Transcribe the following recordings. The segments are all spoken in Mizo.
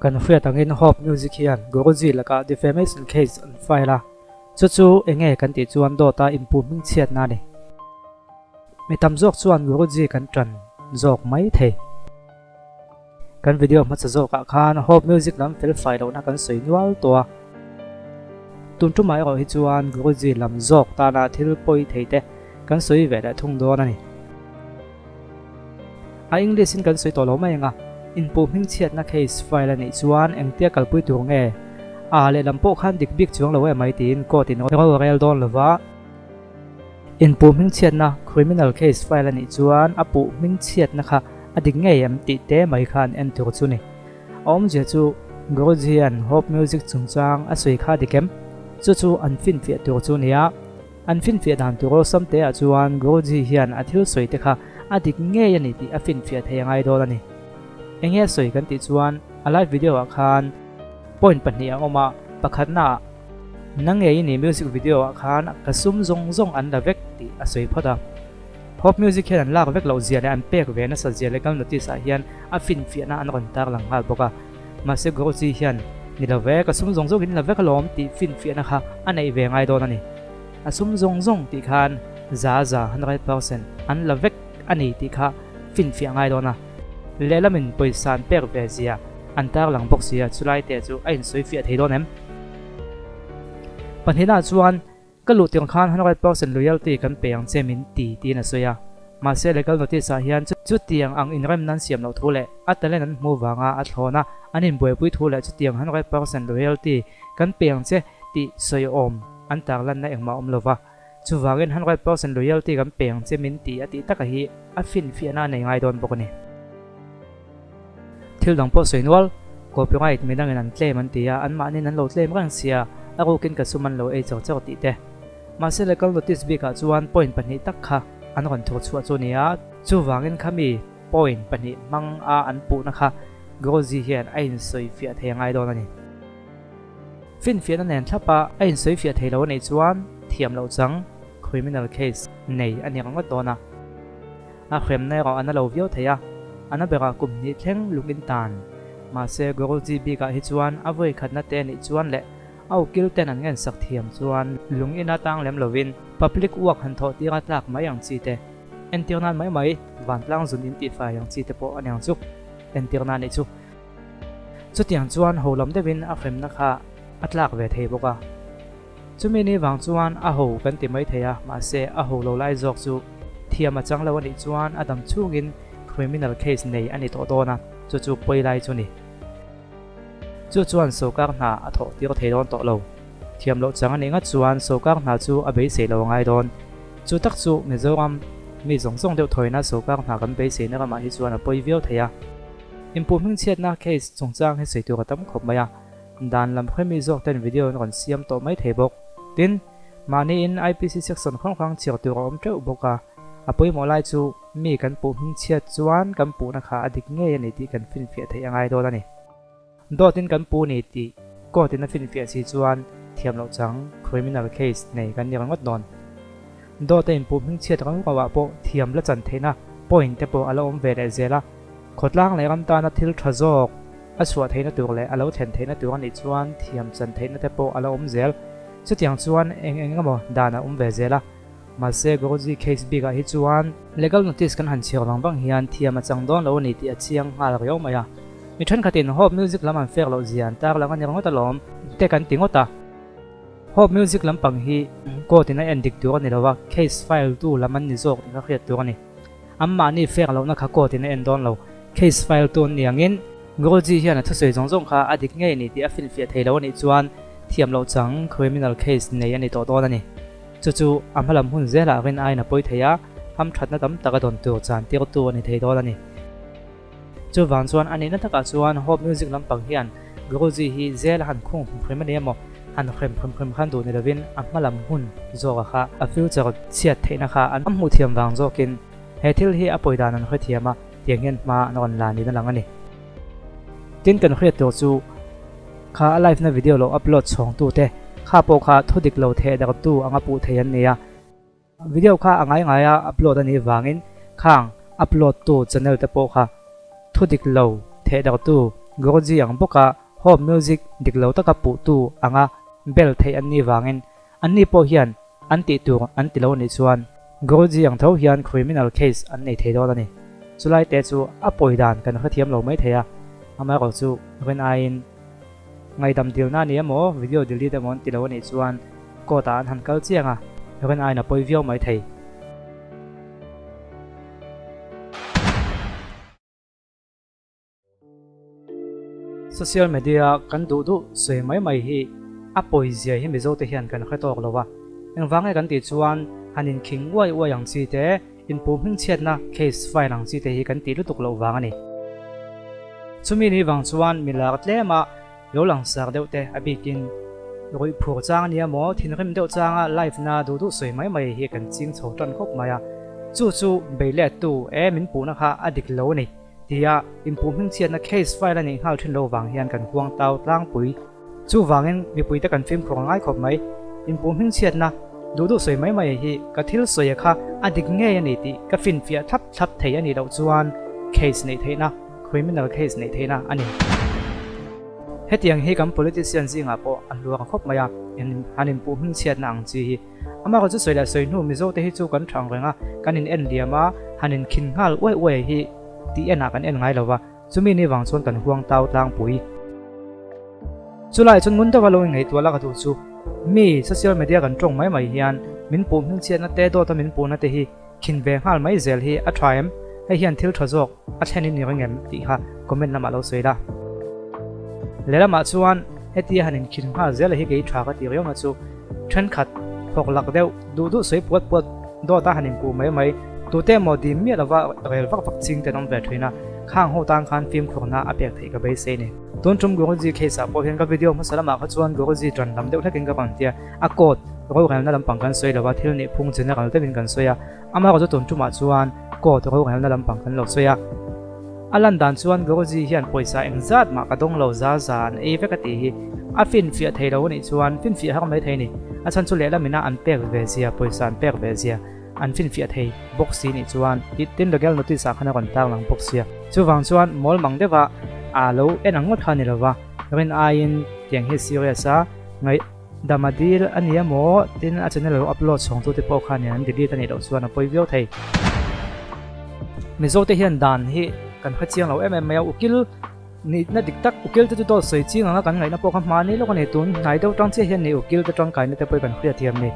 Kan hriat angin Hope Music hian Guruji lakah defamation case an file a, chu chu enge kan tih chuan dawta inpu hmingchhiatna a ni. Mi tam zawk chuan Guruji kan tan zawk mai thei. Kan video hmasa zawkah khan Hope Music lam fel fai lohna kan sawi nual tawh a. Tun tumah erawh hi chuan Guruji lam zawk tana thil pawi thei te kan sawi ve leh thung dawn a ni. A English in kan sawi tawh lo mai ang a, inpuh hmingchhiatna case file a nih chuan engtia kalpui tur nge? A lehlam pawh khan dik bik chuang lo emai tiin court in ro a rel dawn lo va. Inpuh hmingchhiatna criminal case file a nih chuan a puh hmingchhiatna kha a dik ngei em tih te mai khan en tur chu ni. A awmzia chu Guruji hian Hope Music chungchang a sawi kha dik em? Chu chu an finfiah tur chu nia. An finfiah dan tur awlsam te ah chuan Guruji hian a thil sawi te kha a dik ngei a ni tih a finfiah thei a ngai dawn a ni. Enge a sawi kan tih chuan a live video ah khan point pahnih a awm a, pakhatna ah Na ngei i ni music video ah khan ka sum zawng zawng an la vek tih a sawi phawt a. Hope Music hian an lak vek loh zia leh an pek ve nasa zia legal notice ah hian a finfiahna an rawn tar lang nghal bawk a. Mahse Guruji hian, Ni lo ve, ka sum zawng zawng in la vek alawm tih finfiahna kha a neih ve ngai dawn a ni. A sum zawng zawng tih khan za za, 100%, an la vek a ni tih kha finfiah ngai dawn a. Lehlamin pawisa an pek ve zia an tarlang bawk sia chulai te chu a insawifiah thei dawn em? Pahnihna chuan Ka luh tirh khan 100% loyalty kan pe ang che min ti tiin a sawi a. Mahse legal notice ah hian chutiang ang inremna an siam loh thu leh a talent an hmuh vanga a thlawn a an inbuaipui thu leh chutiang 100% loyalty kan pe ang che tih sawi awm an tarlanna engmah a awm lo va. Chuvangin 100% loyalty kan pe ang che min ti a tih taka hi a finfiahna a nei ngai dawn bawk a ni. Thil dang pawh sawi nual, copyright midangin an claim an ti a, anmahniin an lo claim reng sia, a rukin ka sum an lo ei char char tih te. Mahse legal notice bikah chuan point pahnih tak kha an rawn thur chhuah chu nia, chuvangin khami point pahnih hmang a an puhna kha Grozi hian a insawifiah thei a ngai dawn a ni. Finfiahna nen thlapa a insawifiah thei lo a nih chuan thiam loh chang criminal case nei a ni ringawt dawn a. A hremna erawh a na lo viau thei a, a na berah kum hnih thleng lung in tan. Mahse Guruji bikah hi chuan a vawi khatna te nih chuan leh a ukil ten an ngensak thiam chuan lung ina tang lem lovin public work han thawh tir a tlak mai ang chi te, entir nan mai mai vantlang zun in tihfai ang chi te pawh a ni ang chu. Entir nan nih chu. Chutiang chuan ho lam deuhin a hremna kha a tlak ve thei bawk a. Chumi ni vang chuan a ho kan ti mai thei a, mahse a ho lo lai zawk chu thiam a chang lo a nih chuan a dam chhungin criminal case nei a ni tawh dawn a, chu chu pawi lai chu ni. Chu chuan sawrkar hna a thawh tir thei dawn tawh lo. Thiam loh chang a nih ngat chuan sawrkar hna chu a beisei lo a ngai dawn. Chu tak chu Mizoram mi zawng zawng deuh thawina sawrkar hna kan beiseina ramah hi chuan a pawi viau thei a. Inpuh hmingchhiatna case chungchang hi sawi tur a tam khawp mai a. Dan lam hremi zawk ten video an rawn siam tawh mai thei bawk. Tin, mahni in IPC section hrang hrang chhiar tur a awm teuh bawk a. A pawimawh lai chu mi kan puh hmingchhiat chuan kan puhna kha a dik ngei a ni tih kan finfiah theih a ngai dawn a ni. Dawt in kan pu ni tih court in a finfiah si chuan thiam loh chang criminal case nei kan ni ringawt dawn. Dawt a inpuh hmingchhiat rau rau ah pawh thiam la chan theihna point te pawh a la awm ve leh zel a. Khawtlang leh ram tana thil tha zawk a chhuah theihna tur leh a lo thlen theihna tur a nih chuan thiam chan theihna te pawh a la awm zel. Chutiang chuan eng eng emaw dan a awm ve zel a. Mahse Guruji case bikah hi chuan legal notice kan han chhiar vang vang hian thiam a chang dawn lo a ni tih a chiang nghal riau mai a. Mi thenkhatin Hope Music lam an fek loh zia an tarlang a ni ringawt alawm te kan ti ngawt a. Hope Music lampang hi court in a en dik tur a ni lo a, case file tu lam an ni zawk tih kha hriat tur a ni. Anmahni fek lohna kha court in a en dawn lo. Case file tu an ni angin Guruji hian a thusawi zawng zawng kha a dik ngei ni tih a finfiah thei lo a nih chuan thiam loh chang criminal case nei a ni tawh dawn a ni. Chu chu a hmalam hun zelah rin aiin a pawi thei a, hamthatna tam tak a dawn tur chan tirtu a ni thei dawn a ni. Chuvang chuan a nihna takah chuan Hope Music lampang hian Guruji hi zel a han khung hrim hrim a ni emaw, han hrem hrim hrim khan duh ni lovin a hmalam hun zawka kha a future chhiat theihna kha an hmuh thiam vang zawkin he thil hi a pawi dan an hrethiam a, tiang hian hma an rawn la niin a lang a ni. Tin kan hriat tur chu kha a live na video lo upload chhawng tute kha pawh kha thu dik lo theh dartu anga puh thei an ni a. Video kha a ngai ngaia upload a nih vangin khang upload tu channel te pawh kha thu dik lo theh dartu. Guruji ang bawka Hope Music dik lo taka puhtu anga bel theih an nih vangin anni pawh hian an tih tur an ti lo anih chuan Guruji ang tho hian criminal case an nei thei dawn a ni. Chulai te chu a pawi dan kan hrethiam lo mai thei a, amaherawh chu rin aiin Ngaihdam dilna a ni emaw, video delete emaw an ti lo a nih chuan court ah an han kal chiang a, rin aiin a pawi viau mai thei. Social media kan duh duh sawi mai mai hi a pawi zia hi Mizo te hian kan hre tawk lo a, engvang nge kan tih chuan han inkhing uai uai ang chi te, Inpuh hmingchhiatna case file ang chi te hi kan tih lutuk loh vang a ni. Chumi ni vang chuan mi lar tlema lo langsar deuh te a bikin ruih phur chang a nia maw, thinrim deuh changa live na duh duh sawi mai mai hi kan ching chho tan khawp mai a. Chu chu bei lettu e min puhna kha a dik lo a ni tia inpuh hmingchhiatna case file a nih nghal thin lo vang hian kan huang tau tlangpui. Chuvangin mipuite kan fimkhur a ngai khawp mai. Inpuh hmingchhiatna duh duh sawi mai mai hi ka thil sawia kha a dik ngei a ni tih ka finfiah thlap thlap thei a nih loh chuan case neih theihna, criminal case neih theihna a ni. Hetiang hi kan politician zingah pawh a hluar khawp mai a, han inpuh hmingchhiatna ang chi hi. Amaherawhchu chu sawi leh sawi hnu Mizote hi chu kan thang reng a, kan in en liam a, han inkhin nghal uai uai hi tih enah kan en ngai lo va. Chumi ni vang chuan kan huang tau tlangpui. Chulai chuan ngun deuha lo inngaihtuah la ka duh chu mi social media kan tawng mai mai hian min puh hmingchhiatna te dawta min puhna te hi khin ve nghal mai zel hi a tha em? Hei hian thil tha zawk a thlen in ni ring em tih kha comment lamah lo sawi la. Lehlamah chuan hetia han inkhin nghal zel hi kei tha ka ti riau na chu thenkhat thawk lak deuh duh duh sawi puat puat dawta han inpuh mai mai tute emaw dim miah lova rel vak vak ching te an awm ve thin a, khang ho tan khan fimkhurna a pek theih ka beisei ni. Tun tum Guruji case ah pawh hian ka video hmasa lamah kha chuan Guruji tan lam deuh hlekin ka rawn ti a, a court rorelna lampang kan sawi lo a, thil nih phung general deuhin kan sawi a, amaherawh chu tun tumah chuan court rorelna lampang kan lo sawi a. A lan dan chuan Guruji hian pawisa engzat mah ka dawng lo za za an ei vek a tih hi a finfiah thei lo a nih chuan finfiah har mai thei a ni. A chhan chu lehlam ina an pek ve zia, pawisa an pek ve zia an finfiah thei bawk si nih chuan tih tin legal notice ah khan a rawn tar lang bawk sia. Chuvang chuan mawl mang deuha a lo en ang ngawt kha a ni lova, rin aiin tiang hi serious a ngaih dam a dil a ni emaw tin a channel lo upload chhawng tute pawh khan an delete a nih loh chuan a pawi viau thei. Mizo te hian dan hi kan hre chiang lo em em mai a, ukil nihna dik tak ukil te chu dawt sawi ching anga kan ngaihna pawh kha hma ni lawk a ni, tun hnai deuh tang chiah hian ni ukil te tangkaina te pawh hi kan hriatthiam ni.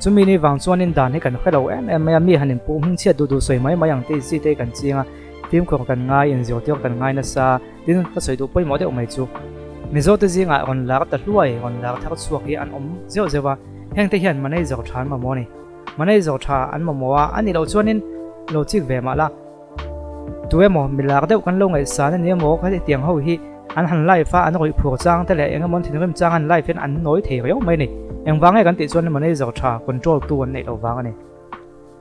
Chumi ni vang chuanin dan hi kan hre lo em em mai a, mi han inpuh hmingchhiat duh duh sawi mai mai ang tih chi te hi kan ching a, fimkhur kan ngai, inzirtir kan ngai nasa, tin ka sawi duh pawimawh deuh mai chu. Mizo te zingah rawn lar ta hluai, rawn lar thar chhuak hi an awm zeuh zeuh a, heng te hian manager tha an mamawh a ni. Manager tha an mamawh a, a nih loh chuanin lo chik ve mah la. Tu emaw mi lar deuh kan lo ngaihsan a ni emaw kha hetiang ho hi an han live a, an rawih phur chang te leh eng emaw an thinrim chang an live hian an nawi thei riau mai a ni. Engvang nge kan tih chuan manager tha control tu an neih loh vang a ni.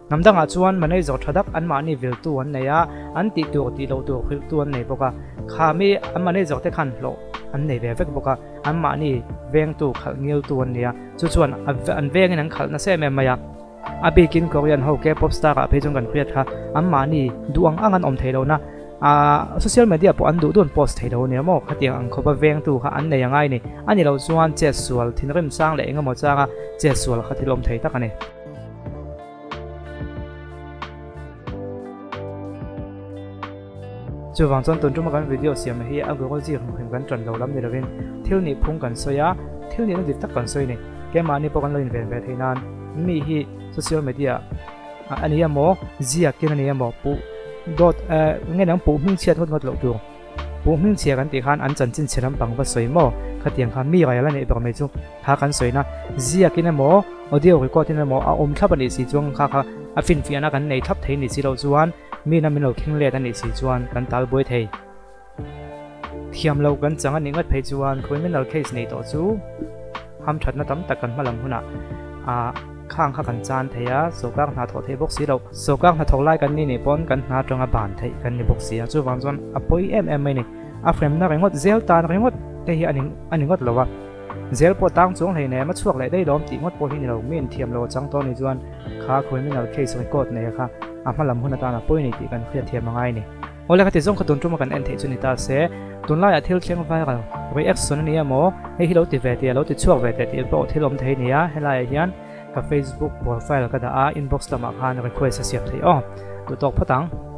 Hnam dangah chuan manager tha dak anmahni viltu an nei a, an tih tur tih loh tur hrilhtu an nei bawk a. Kha mi an manager te khan hlawh an nei ve vek bawk a, anmahni vengtu khalh ngiltu an ni a, chu chuan an vengin an khalh nasa em em mai a. A bikin Korean ho K-pop star ah phei chuan kan hriat kha anmahni duh ang ang an awm thei lohna ah social media pawh an duh duh an post thei lo ania maw khatiang ang khawpa vengtu kha an nei angai ni. A ni loh chuan chet sual thinrim sang leh engemaw changa chet sual kha thil awm thei tak a ni. Chuvang chuan tun tuma kan video siam hi a Google zir hmuh hrim kan tan lo lam ni lovin thil nih phung kan sawi a, thil nihna dik tak kan sawi a ni. Keimahni pawh kan lo inven ve theih nan mi hi social media a ni emaw ziakin a ni emaw puh dawt eh nge nang puh hmingchhiat ngawt ngawt loh tur. Puh hmingchhia kan tih khan an chanchin chhe lampang va sawi maw khatiang kha mi rail a neih ber mai chu kha kan sawina ziakin emaw audio record in emaw a awm thlap a nih si chuan kha kha a finfiahna kan nei thlap thei nih si loh chuan Mina min lo khing let a nih si chuan kan tal buai thei. Thiam lo kan chang a nih ngawt phei chuan criminal case nei tawh chu hamthatna tam tak kan hma lam hunah ah khang kha kan chan thei a, sawrkar hna thawh theih bawk si loh. Sawrkar hnathawk lai kan ni nih pawn kan hna atanga ban theih kan ni bawk si a, chuvang chuan a pawi em em mai ni. A hremna ringawt zel tan ringawt te hi a ni ngawt lo a. Zel pawh tang chuang hlei nem a chhuak leh daih lawm tih ngawt pawh hi ni lo, mi inthiam lo a chang tawh ni chuan kha criminal case record nei a kha a hma lam hun atan a pawi ni tih kan hriatthiam a ngai ni. Awle ka ti zawng kha tun tuma kan en theih chu ni ta se, tunlaiah thil thleng viral reaction a ni emaw, hei hi lo ti ve tih a lo ti chhuak ve teh tih pawh thil awm thei a ni a, helaiah hian ka Facebook profile ka dah a, inbox lamah khan request a siam theih aw. Duhtawk phawt ang.